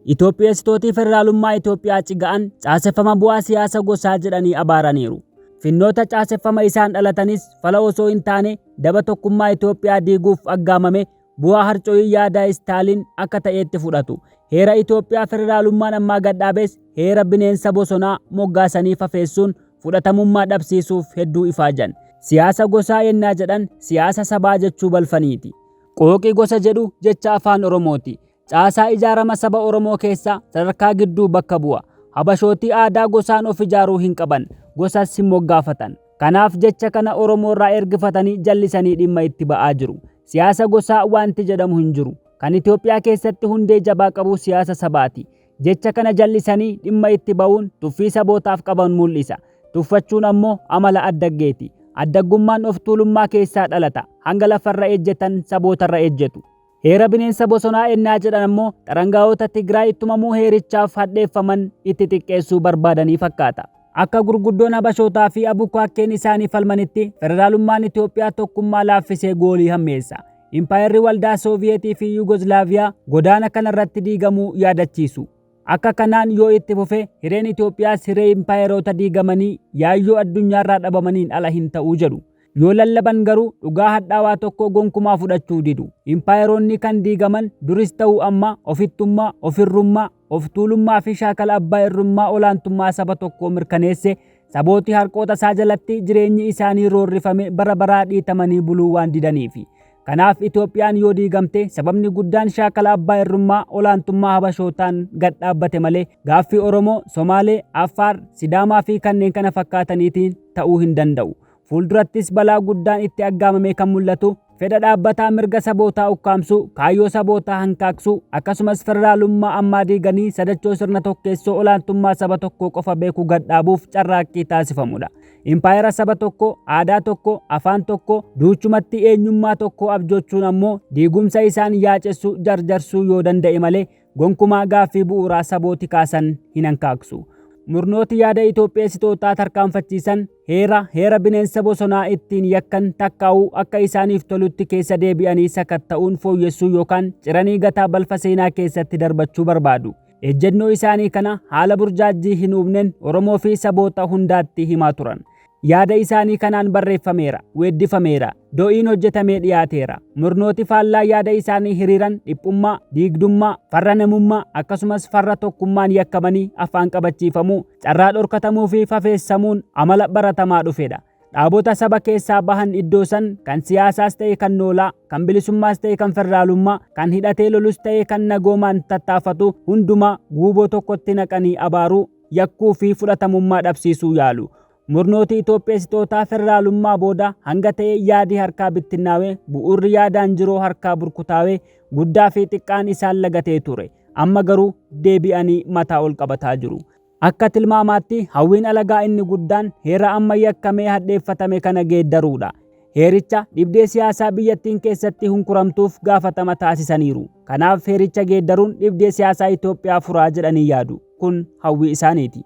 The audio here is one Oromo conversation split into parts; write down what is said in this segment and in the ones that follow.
Itoophiyeessitootii federaalummaa Itoophiyaa ciga'an caaseffama bu'aa siyaasa gosaa jedhanii abaaraniiru. Finnoota caaseffama isaan dhalatanis fala osoo hin taane daba tokkummaa Itoophiyaa diiguuf aggaamame bu'aa harco'ii yaadaa Istaaliin akka ta'eetti fudhatu. Heera Itoophiyaa federaalummaan ammaa gadhaabes heera bineensa bosonaa moggaasanii fafeessuun fudhatamummaa dhabsiisuuf hedduu ifaajan. Siyaasa gosaa yennaa jedhan siyaasa sabaa jechuu balfaniiti. Qooqi gosa jedhu jecha afaan Oromooti. Caasaa ijaarama saba Oromoo keessa sadarkaa gidduu bakka bu'a. Habashootii aadaa gosaan of ijaaruu hin qaban, gosas hin moggaafatan. Kanaaf jecha kana Oromoo irraa ergifatanii jallisanii dhimma itti ba'aa jiru. Siyaasa gosaa wanti jedhamu hin jiru. Kan Itoophiyaa keessatti hundee jabaa qabu siyaasa sabaati. Jecha kana jallisanii dhimma itti ba'uun tuffii sabootaaf qaban mul'isa. Tuffachuun ammoo amala addaggeeti. Addaggummaan of tuulummaa keessaa dhalata. Hanga lafarra ejjetan sabootarra ejjetu. Heera bineensa bosonaa ennaa jedhan ammoo xarangaa'ota Tigraay tumamuu heerichaaf hadheeffaman itti xiqqeessuu barbaadanii fakkaata. Akka gurguddoon Habashootaa fi abukaakkeen isaanii falmanitti federaalummaan Itoophiyaa tokkummaa laaffisee goolii hammeessa. Impaayerri waldaa Sooviyeetii fi Yugoslaaviyaa godaana kanarratti diigamuu yaadachiisu. Akka kanaan yoo itti fufe hireen Itoophiyaas hiree impaayeroota diigamanii yaayyoo addunyaarraa dhabamaniin ala hin ta'uu jedhu. Yoo lallaban garuu dhugaa hadhaawaa tokko gonkumaa fudhachuu didu. Impaayeroonni kan diigaman duris ta'uu amma ofittummaa, ofirrummaa, of tuulummaa fi shaakala abbaa irrummaa olaantummaa saba tokkoo mirkaneesse sabooti harqoota isaa jalatti jireenyi isaanii roorrifame bara baraa dhiitamanii buluu waan didaniifi. Kanaaf Itoophiyaan yoo diigamte sababni guddaan shaakala abbaa irrummaa olaantummaa Habashootaan gad dhaabbate malee gaaffii Oromoo, Somaalee, Affaar, Sidaamaa fi kanneen kana fakkaataniitiin ta'uu hin danda'u. Fuuldurattis balaa guddaan itti aggaamamee kan mul'atu fedha dhaabbataa mirga sabootaa ukkaamsuu, kaayyoo sabootaa hankaaksuu, akkasumas federaalummaa ammaa diiganii sadachoo sirna tokkeessoo olaantummaa saba tokkoo qofa beekuu gad dhaabuuf carraaqqii taasifamudha. Impaayera saba tokko, aadaa tokko, afaan tokko, duuchumatti eenyummaa tokko abjoochuun ammoo diigumsa isaan yaacessuu jarjarsuu yoo danda'e malee gonkumaa gaaffii bu'uuraa sabooti kaasan hin hankaaksu. Murnooti yaada Itoophiyeessitootaa tarkaanfachiisan heera heera bineensa bosonaa ittiin yakkan takkaa'uu akka isaaniif tolutti keessa deebi'anii sakatta'uun fooyyessuu yookaan ciranii gataa balfa seenaa keessatti darbachuu barbaadu. Ejjennoo isaanii kana haala burjaajjii hin uumneen Oromoo fi saboota hundaatti himaa turan. Yaada isaanii kanaan barreeffameera, weeddifameera, do'iin hojjetamee dhiyaateera. Murnooti faallaa yaada isaanii hiriiran dhiphummaa, diigdummaa, farra namummaa akkasumas farra tokkummaan yakkamanii afaan qabachiifamuu, carraa dhorkatamuu fi fafeessamuun amala baratamaa dhufedha. Dhaabota saba keessaa bahan iddoo san kan siyaasaas ta'e kan noolaa, kan bilisummaas ta'e kan federaalummaa, kan hidhatee lolus ta'e kan nagoomaan tattaafatu hundumaa guuboo tokkotti naqanii abaaruu, yakkuu fi fudhatamummaa dhabsiisuu yaalu. Murnooti Itoophiyeessitootaa federaalummaa booda hanga ta'e yaadi harkaa bittinnaawee bu'uurri yaadaan jiroo harkaa burkutaawee guddaa fi xiqqaan isaan lagatee ture. Amma garuu deebi'anii mataa ol qabataa jiru. Akka tilmaamaatti hawwiin alagaa inni guddaan heera amma yakkamee hadheeffatame kana geeddaruudha. Heericha dhibdee siyaasaa biyyattiin keessatti hunkuramtuuf gaafatama taasisaniiru. Kanaaf heericha geeddaruun dhibdee siyaasaa Itoophiyaa furaa jedhanii yaadu. Kun hawwii isaaniiti.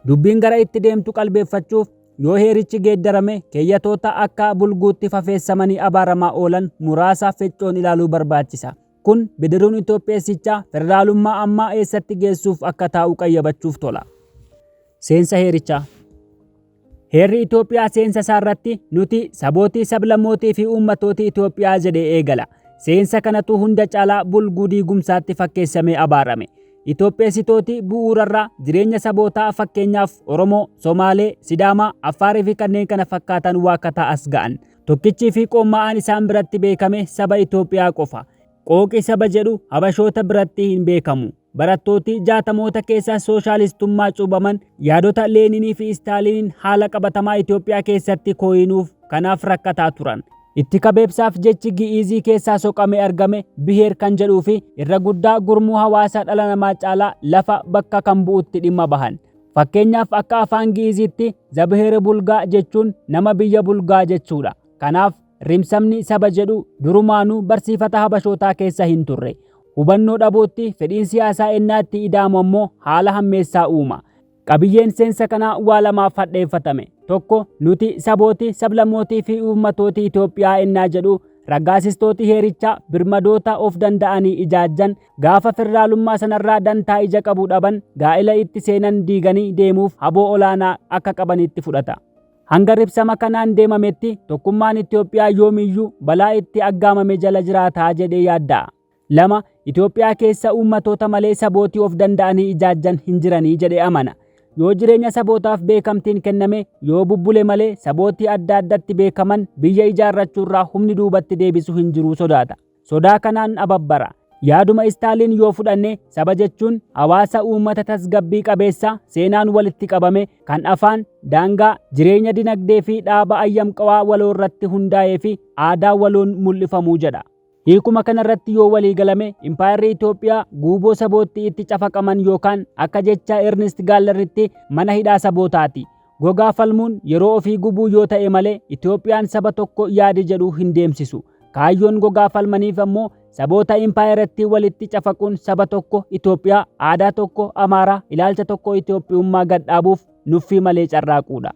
Dubbiin gara itti deemtu qalbeeffachuuf yoo heerichi geeddarame keeyyatoota akka bulguutti fafeessamanii abaaramaa oolan muraasa feccoon ilaaluu barbaachisa. Kun bidiruun Itoophiyeessichaa federaalummaa ammaa eessatti geessuuf akka taa'u qayyabachuuf tola. Seensa heerichaa. Heerri Itoophiyaa seensa isaa irratti nuti sabootii, sablammootii fi uummatootii Itoophiyaa jedhee eegala. Seensa kanatu hunda caalaa bulguu diigumsaatti fakkeessamee abaarame. Itoophiyeessitooti bu'uurarraa jireenya sabootaa fakkeenyaaf Oromoo, Somaalee, Sidaamaa, Affaarii fi kanneen kana fakkaatan waakkataa as ga'an. Tokkichii fi qoommaa'aan isaan biratti beekame saba Itoophiyaa qofa. Qooqi saba jedhu Habashoota biratti hin beekamu. Barattooti jaatamoota keessa sooshaalistummaa cuubaman yaadota Leeninii fi Istaaliiniin haala qabatamaa Itoophiyaa keessatti kooyinuuf kanaaf rakkataa turan. Itti kabeebsaaf jechi Gi'iizii keessaa soqamee argame biheer kan jedhuu fi irra guddaa gurmuu hawaasaa dhala namaa caalaa lafa bakka kan bu'utti dhimma bahan. Fakkeenyaaf akka afaan Gi'iiziitti Zabiheere Bulgaa jechuun nama biyya Bulgaa jechuudha. Kanaaf rimsamni saba jedhu durumaanuu barsiifata Habashootaa keessa hin turre. Hubannoo dhabuutti fedhiin siyaasaa ennaa itti ida'amu ammoo haala hammeessaa uuma. Qabiyyeen seensa kanaa waa lamaaf hadheeffatame. Tokko nuti sabooti, sablammootii fi uummatooti Itoophiyaa ennaa jedhu Raggaasistooti heerichaa birmadoota of danda'anii ijaajjan gaafa federaalummaa sanarraa dantaa ija qabu dhaban gaa'ila itti seenan diiganii deemuuf haboo olaanaa akka qabanitti fudhata. Hanga ribsama kanaan deemametti tokkummaan Itoophiyaa yoomiyyuu balaa itti aggaamame jala jiraataa jedhee yaadda'a. 2, Itoophiyaa keessa uummatoota malee sabootii of danda'anii ijaajjan hin jiranii jedhee amana. Yoo jireenya sabootaaf beekamtiin kenname yoo bubbule malee sabootii adda addatti beekaman biyya ijaarrachuurraa humni duubatti deebisu hin jiruu sodaata. Sodaa kanaan ababbara. Yaaduma Istaaliin yoo fudhanne saba jechuun hawaasa uummata tasgabbii qabeessa seenaan walitti qabame kan afaan, daangaa, jireenya dinagdee fi dhaaba ayyamqawaa waloo irratti hundaa'ee fi aadaa waloon mul'ifamuu jedha. Hiikuma kanarratti yoo walii galame impaayerri Itoophiyaa guuboo sabootti itti cafaqaman yookaan akka jecha Ernst Gaalleritti mana hidhaa sabootaati. Gogaa falmuun yeroo ofii gubuu yoo ta'e malee Itoophiyaan saba tokko yaadi jedhu hin deemsisu. Kaayyoon gogaa falmaniif ammoo saboota impaayeratti walitti cafaquun saba tokko Itoophiyaa, aadaa tokko Amaaraa, ilaalcha tokko Itoophiyummaa gad dhaabuuf nuffii malee carraaquudha.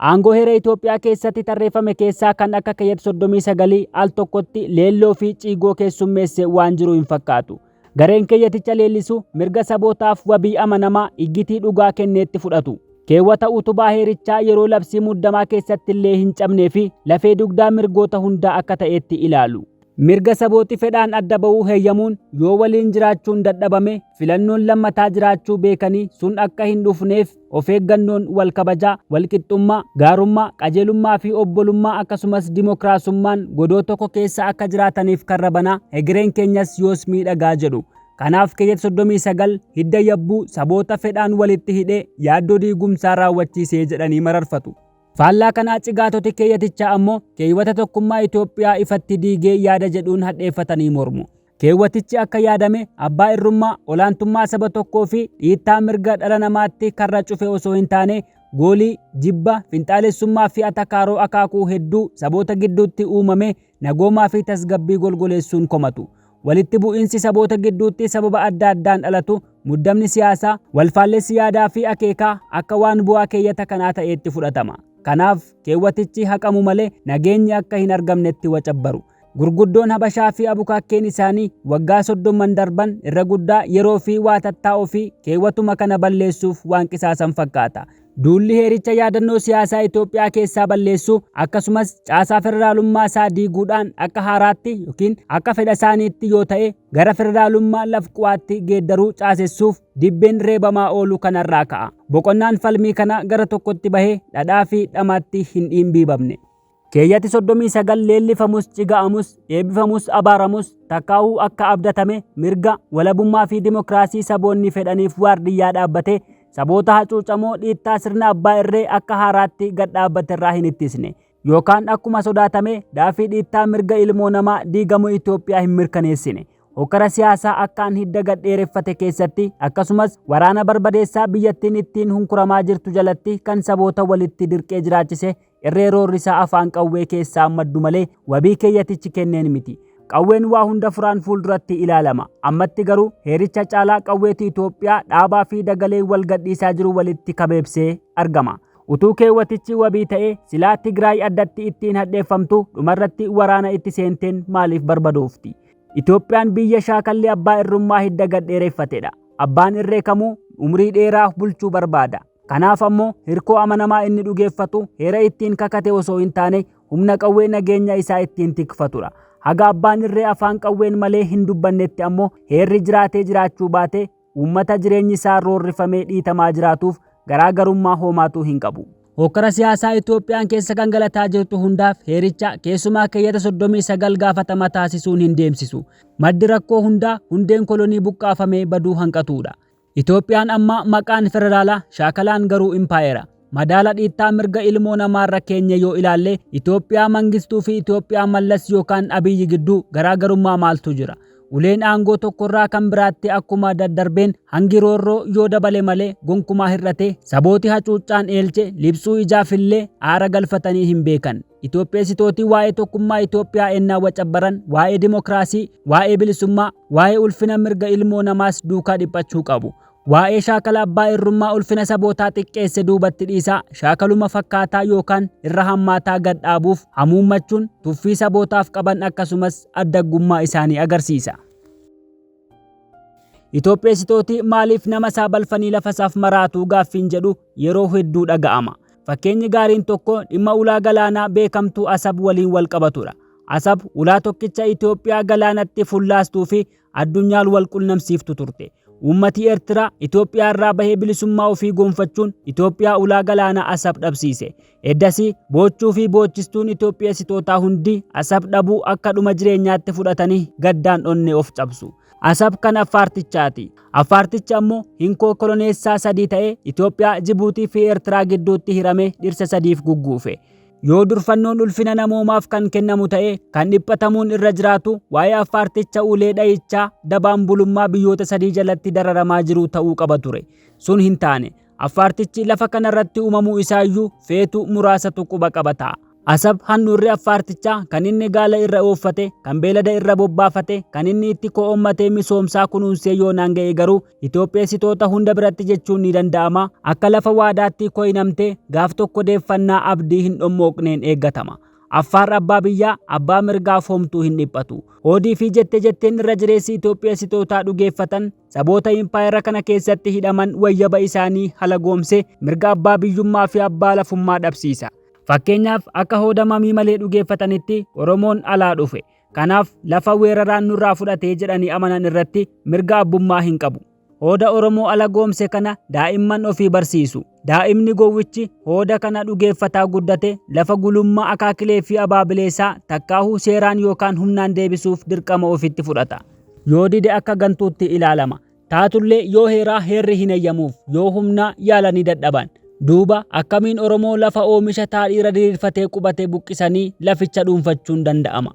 Aangoo heera Itoophiyaa keessatti tarreeffame keessaa kan akka keeyyata 39 al tokkotti leelloo fi ciigoo keessummeesse waan jiru hin fakkaatu. Gareen keeyyaticha leellisu mirga sabootaaf wabii amanamaa iggitii dhugaa kenneetti fudhatu. Keewwata utubaa heerichaa yeroo labsii muddamaa keessatti illee hin cabnee fi lafee dugdaa mirgoota hundaa akka ta'etti ilaalu. Mirga sabooti fedhaan adda ba'uu heeyyamuun yoo waliin jiraachuun dadhabame filannoon lammataa jiraachuu beekanii sun akka hin dhufneef of eeggannoon wal kabajaa, wal qixxummaa, gaarummaa, qajeelummaa fi obbolummaa akkasumas dimokiraasummaan godoo tokko keessa akka jiraataniif karra banaa hegereen keenyas yoos miidhagaa jedhu. Kanaaf keeyyata 39 hidda yabbuu saboota fedhaan walitti hidhee yaaddoo diigumsaa raawwachiisee jedhanii mararfatu. Faallaa kanaa cigaatoti keeyyatichaa ammoo keewwata tokkummaa Itoophiyaa ifatti diigee yaada jedhuun hadheeffatanii mormu. Keewwatichi akka yaadame abbaa irrummaa, olaantummaa saba tokkoo fi dhiittaa mirga dhala namaatti karra cufe osoo hin taane goolii, jibba, finxaalessummaa fi atakaaroo akaakuu hedduu saboota gidduutti uumame nagoomaa fi tasgabbii golgoleessuun komatu. Walitti bu'iinsi saboota gidduutti sababa adda addaan dhalatu muddamni siyaasaa, walfaallessi yaadaa fi akeekaa akka waan bu'aa keeyyata kanaa ta'eetti fudhatama. Kanaaf keewwatichi haqamu malee nageenyi akka hin argamnetti wacabbaru. Gurguddoon Habashaa fi abukaakkeen isaanii waggaa 30 darban irra guddaa yeroo fi waatattaa ofii keewwatuma kana balleessuuf waan qisaasan fakkaata. Duulli heericha yaadannoo siyaasaa Itoophiyaa keessaa balleessuu akkasumas caasaa federaalummaa isaa diiguudhaan akka haaraatti yookiin akka fedha isaaniitti yoo ta'e gara federaalummaa lafquwaatti geeddaruu caasessuuf dibbeen reebamaa oolu kanarraa ka'a. Boqonnaan falmii kana gara tokkotti bahee dhadhaa fi dhamaatti hin dhiimbiibamne. Keeyyati 39 leellifamus ciga'amus eebbifamus abaaramus takkaa'uu akka abdatame mirga walabummaa fi dimokiraasii saboonni fedhaniif waardiyyaa dhaabbate saboota hacuucamoo dhiittaa sirna abbaa irree akka haaraatti gad dhaabbate irraa hin ittisne yookaan akkuma sodaatame daafii dhiittaa mirga ilmoo namaa diigamuu Itoophiyaa hin mirkaneessine. Hokkara siyaasaa akkaan hidda gad dheereffate keessatti akkasumas waraana barbadeessaa biyyattiin ittiin hunkuramaa jirtu jalatti kan saboota walitti dirqee jiraachise irree roorrisaa afaan qawwee keessaa maddu malee wabii keeyyatichi kenneen miti. Qawween waa hunda furaan fuulduratti ilaalama. Ammatti garuu heericha caalaa qawweetu Itoophiyaa dhaabaa fi dagalee wal gadhiisaa jiru walitti kabeebsee argama. Utuu keewwatichi wabii ta'ee silaa Tigraay addatti ittiin hadheeffamtu dhumarratti waraana itti seenteen maaliif barbadoofti? Itoophiyaan biyya shaakalli abbaa irrummaa hidda gad dheereffatedha. Abbaan irree kamuu umrii dheeraa bulchuu barbaada. Kanaaf ammoo hirkoo amanamaa inni dhugeeffatu heera ittiin kakate osoo hin taane humna qawwee nageenya isaa ittiin tikfatudha. Haga abbaan irree afaan qawween malee hin dubbannetti ammoo heerri jiraatee jiraachuu baate uummata jireenyi isaa roorrifamee dhiitamaa jiraatuuf garaagarummaa hoomaatuu hin qabu. Hokkara siyaasaa Itoophiyaan keessa gangalataa jirtu hundaaf heericha keessumaa keeyyata 39 gaafatama taasisuun hin deemsisu. Maddi rakkoo hundaa hundeen kolonii buqqaafamee baduu hanqatuudha. Itoophiyaan amma maqaan federaalaa shaakalaan garuu impaayera. Madaala dhiittaa mirga ilmoo namaarra keenya yoo ilaalle Itoophiyaa Mangistuu fi Itoophiyaa Mallas yookaan Abiyyi gidduu garaagarummaa maaltu jira? Uleen aangoo tokkorraa kan biraatti akkuma daddarbeen hangi roorroo yoo dabale malee gonkumaa hir'ate sabooti hacuuccaan eelche libsuu ijaafillee aara galfatanii hin beekan. Itoopheessitooti waa'ee tokkummaa Itoophiyaa ennaa wacabbaran waa'ee dimokiraasii, waa'ee bilisummaa, waa'ee ulfina mirga ilmoo namaas duukaa dhiphachuu qabu. Waa'ee shaakala abbaa irrummaa ulfina sabootaa xiqqeesse duubatti dhiisaa shaakaluma fakkaataa yookaan irra hammaataa gad dhaabuuf hamuummachuun tuffii sabootaaf qaban akkasumas addaggummaa isaanii agarsiisa. Itoopheessitooti maaliif nama isaa balfanii lafa isaaf maraatuu gaaffiin jedhu yeroo hedduu dhaga'ama. Fakkeenyi gaariin tokko dhimma ulaa galaanaa beekamtuu Asab waliin wal qabatudha. Asab ulaa tokkicha Itoophiyaa galaanatti fullaastuu fi addunyaan wal qunnamsiiftu turte. Uummati Eertiraa Itoophiyaa irraa bahee bilisummaa ofii gonfachuun Itoophiyaa ulaa galaanaa Asab dhabsiise. Eddasii boochuu fi boochistuun Itoophiyeessitootaa hundi Asab dhabuu akka dhuma jireenyaatti fudhatanii gaddaan onnee of cabsu. Asab kan Affaartichaati. Affaartichi ammoo hinkoo koloneessaa sadii ta'ee Itoophiyaa, Jibuutii fi Eertiraa gidduutti hiramee dhirsa sadiif gugguufe. Yoo durfannoon ulfina namoomaaf kan kennamu ta'e kan dhiphatamuun irra jiraatu waa'ee Affaarticha ulee dhahichaa dabaan bulummaa biyyoota sadii jalatti dararamaa jiru ta'uu qaba ture. Sun hin taane. Affaartichi lafa kanarratti uumamuu isaayyuu feetu muraasatu quba qaba ta'a. Asab handhuurri Affaartichaa kan inni gaala irra ooffate, kan beelada irra bobbaafate, kan inni itti ko'ommatee misoomsaa kunuunsee yoonaan ga'e garuu Itoopheessitoota hunda biratti jechuun ni danda'ama akka lafa waadaatti koyinamtee gaaf tokko deeffannaa abdii hin dhommooqneen eeggatama. Affaar abbaa biyyaa, abbaa mirgaaf homtuu hin dhiphatu. Hoodii fi jette jetteen irra jireessi Itoopheessitootaa dhugeeffatan saboota impaayera kana keessatti hidhaman wayyaba isaanii halagoomsee mirga abbaa biyyummaa fi abbaa lafummaa dhabsiisa. Fakkeenyaaf akka hooda mamii malee dhugeeffatanitti Oromoon alaa dhufe. Kanaaf lafa weeraraan nurraa fudhatee jedhanii amanan irratti mirga abbummaa hin qabu. Hooda Oromoo ala goomse kana daa'imman ofii barsiisu. Daa'imni gowwichi hooda kana dhugeeffataa guddate lafa gulummaa akaakilee fi abaabileesaa takkaahuu seeraan yookaan humnaan deebisuuf dirqama ofitti fudhata. Yoo dide akka gantuutti ilaalama. Taatullee yoo heeraa heerri hin eeyyamuuf, yoo humnaa yaalanii dadhaban. Duuba akkamiin Oromoo lafa oomisha taadhiirra diriirfatee qubate buqqisanii laficha dhuunfachuun danda'ama?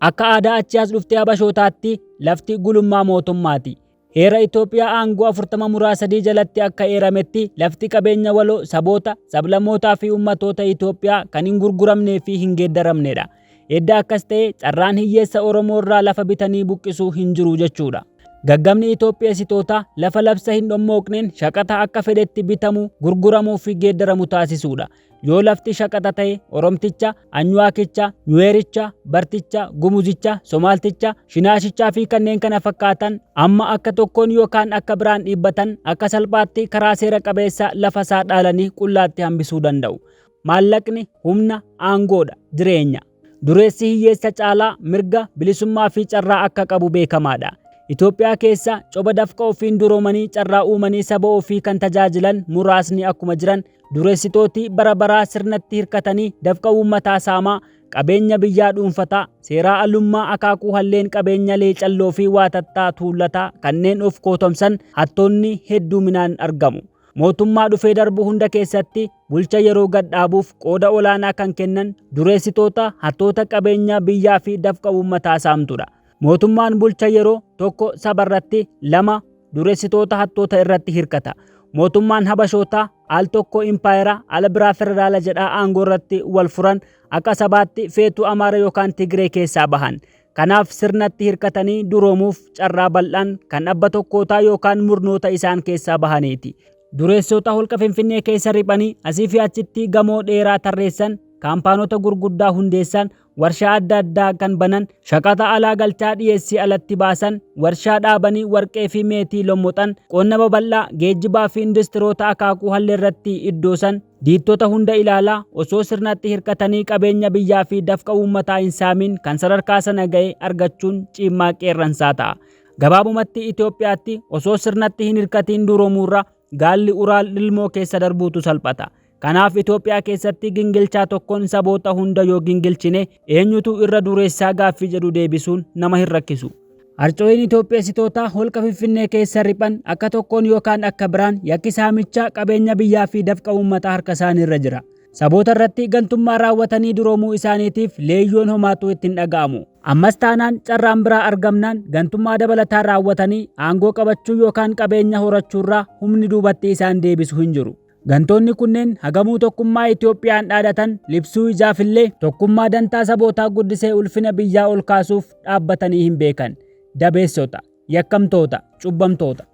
Akka aadaa achii as dhuftee Habashootaatti lafti gulummaa mootummaati. Heera Itoophiyaa aangoo 40 muraa 3 jalatti akka eerametti lafti qabeenya waloo saboota, sablammootaa fi ummatoota Itoophiyaa kan hin gurguramnee fi hin geeddaramnedha. Edda akkas ta'ee carraan hiyyeessa Oromoo irraa lafa bitanii buqqisuu hin jiru jechuudha. Gaggabni Itoophiyeessitootaa lafa labsa hin dhommooqneen shaqaxa akka fedhetti bitamu, gurguramuu fi geeddaramu taasisuudha. Yoo lafti shaqaxa ta'e Oromticha, Anyuwaakicha, Nyuweericha, Barticha, Gumuzicha, Somaalticha, Shinaashichaa fi kanneen kana fakkaatan amma akka tokkoon yookaan akka biraan dhiibbatan akka salphaatti karaa seera qabeessa lafa isaa dhaalanii qullaatti hambisuu danda'u. Maallaqni humna, aangoodha, jireenya. Dureessi hiyyeessa caalaa mirga, bilisummaa fi carraa akka qabu beekamaadha. Itoophiyaa keessa coba dafqa ofiin duroomanii carraa uumanii saba ofii kan tajaajilan muraasni akkuma jiran dureessitooti bara baraa sirnatti hirkatanii dafqa uummataa saamaa, qabeenya biyyaa dhuunfataa, seeraa alummaa akaakuu halleen qabeenya leecalloo fi waatattaa tuullataa kanneen of kootomsan hattoonni hedduminaan argamu. Mootummaa dhufee darbu hunda keessatti bulcha yeroo gad dhaabuuf qooda olaanaa kan kennan dureessitoota hattoota qabeenya biyyaa fi dafqa uummataa saamtudha. Mootummaan bulcha yeroo tokko saba irratti, lama dureessitoota hattoota irratti hirkata. Mootummaan Habashootaa al tokko impaayera ala biraa federaala jedhaa aangoo irratti wal furan akka sabaatti feetuu Amaara yookaan Tigree keessaa bahan. Kanaaf sirnatti hirkatanii duroomuuf carraa bal'aan kan abba tokkootaa yookaan murnoota isaan keessaa bahaniiti. Dureessoota holqa Finfinnee keessa riphanii asii fi achitti gamoo dheeraa tarreessan, kaampaanota gurguddaa hundeessan, warshaa adda addaa kan banan, shaqaxa alaa galchaa dhiyeessii alatti baasan, warshaa dhaabanii warqee fi meetii lommoxan, qonna babal'aa, geejjibaa fi industiroota akaakuu halleerratti iddoosan, Diittota hunda ilaalaa osoo sirnatti hirkatanii qabeenya biyyaa fi dafqa uummataa hin saamiin kan sadarkaa sana ga'e argachuun ciimmaa qeerransaa ta'a. Gabaabumatti Itoophiyaatti osoo sirnatti hin hirkatiin duroomuurra gaalli Uraal lilmoo keessa darbuutu salphata. Kanaaf Itoophiyaa keessatti gingilchaa tokkoon saboota hunda yoo gingilchine eenyutu irra dureessaa gaaffii jedhu deebisuun nama hin rakkisu. Harcooyin Itoophiyeessitootaa holqa Finfinnee keessa riphan akka tokkoon yookaan akka biraan yakki saamichaa qabeenya biyyaa fi dafqa uummataa harka isaaniirra jira. Saboota irratti gantummaa raawwatanii duroomuu isaaniitiif leeyyoon homaatuu itti hin dhaga'amu. Ammas taanaan carraan biraa argamnaan gantummaa dabalataa raawwatanii aangoo qabachuu yookaan qabeenya horachuurraa humni duubatti isaan deebisu hin jiru. Gantoonni kunneen hagamuu tokkummaa Itoophiyaan dhaadatan libsuu ijaafillee tokkummaa dantaa sabootaa guddisee ulfina biyyaa ol kaasuuf dhaabbatanii hin beekan. Dabeessota, yakkamtoota, cubbamtoota.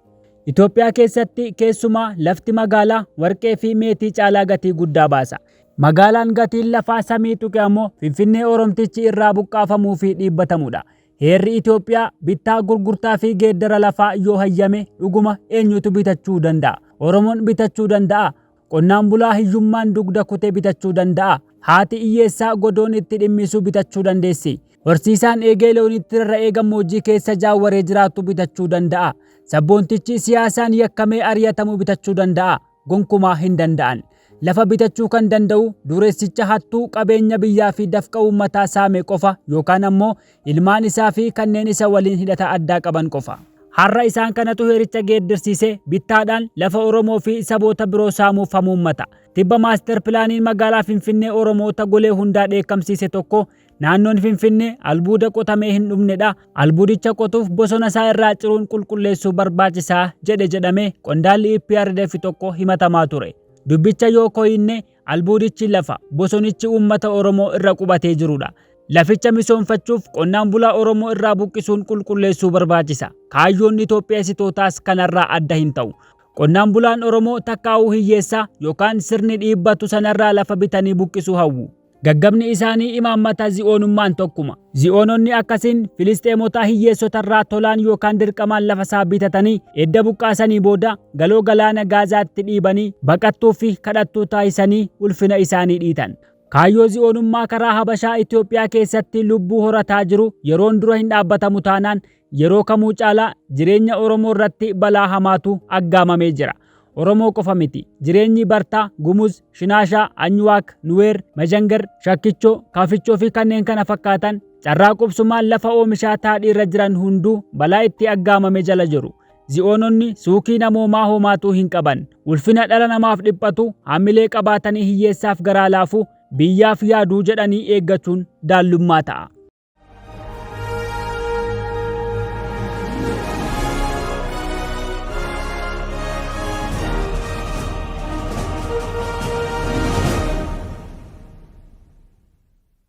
Itoophiyaa keessatti keessumaa lafti magaalaa warqee fi meetii caalaa gatii guddaa baasa. Magaalaan gatiin lafaa samii tuqe ammoo Finfinnee Oromtichi irraa buqqaafamuu fi dhiibbatamudha. Heerri Itoophiyaa bittaa, gurgurtaa fi geeddara lafaa yoo hayyame dhuguma eenyutu bitachuu danda'a? Oromoon bitachuu danda'a? Qonnaan bulaa hiyyummaan dugda kute bitachuu danda'a? Haati hiyyeessaa godoon itti dhimmisu bitachuu dandeessi? Horsiisaan eegee loonitti rarra'ee gammoojjii keessa jaawwaree jiraatu bitachuu danda'a? Sabboontichi siyaasaan yakkamee ari'atamu bitachuu danda'a? Gonkumaa hin danda'an. Lafa bitachuu kan danda'u dureessicha hattuu qabeenya biyyaa fi dafqa uummataa saame qofa yookaan ammoo ilmaan isaa fi kanneen isa waliin hidhata addaa qaban qofa. Har'a isaan kanatu heericha geeddarsiisee bittaadhaan lafa Oromoo fi saboota biroo saamuuf hamuummata. Tibba maaster pilaaniin magaalaa Finfinnee Oromoota golee hundaa dheekkamsiise tokko naannoon Finfinnee albuuda qotamee hin dhumnedha. Albuudicha qotuuf bosona isaa irraa ciruun qulqulleessuu barbaachisaa jedhe jedhamee qondaalli EPRDF tokko himatamaa ture. Dubbicha yoo koyinne albuudichi lafa bosonichi uummata Oromoo irra qubatee jirudha. Laficha misoomfachuuf qonnaan bulaa Oromoo irraa buqqisuun qulqulleessuu barbaachisa. Kaayyoon Itoophiyaasitootaas kanarraa adda hin ta'u. Qonnaan bulaan Oromoo takkaa'uu hiyyeessaa yookaan sirni dhiibbatu sanarraa lafa bitanii buqqisuu hawwu. Gaggabni isaanii imaammata Zi'oonummaan tokkuma. Zi'oononni akkasiin Filisxeemota hiyyeessotarraa tolaan yookaan dirqamaan lafa isaa bitatanii edda buqqaasanii booda galoo galaana Gaazaatti dhiibanii baqattuu fi kadhattuu taasisanii ulfina isaanii dhiitan. Kaayyoo Zi'oonummaa karaa Habashaa Itoophiyaa keessatti lubbuu horataa jiru yeroon dura hin dhaabbatamu taanaan yeroo kamuu caalaa jireenya Oromoo irratti balaa hamaatu aggaamamee jira. Oromoo qofa miti. Jireenyi Bartaa, Gumuz, Shinaashaa, Anyuwaak, Nuweer, Majangar, Shakkichoo, Kaafichoo fi kanneen kana fakkaatan carraa qubsumaan lafa oomishaa taadhii irra jiran hunduu balaa itti aggaamame jala jiru. Zi'oononni suukii namoomaa homaatuu hin qaban. Ulfina dhala namaaf dhiphatu, haamilee qabaatanii hiyyeessaaf garaa laafu, biyyaaf yaaduu jedhanii eeggachuun daallummaa ta'a.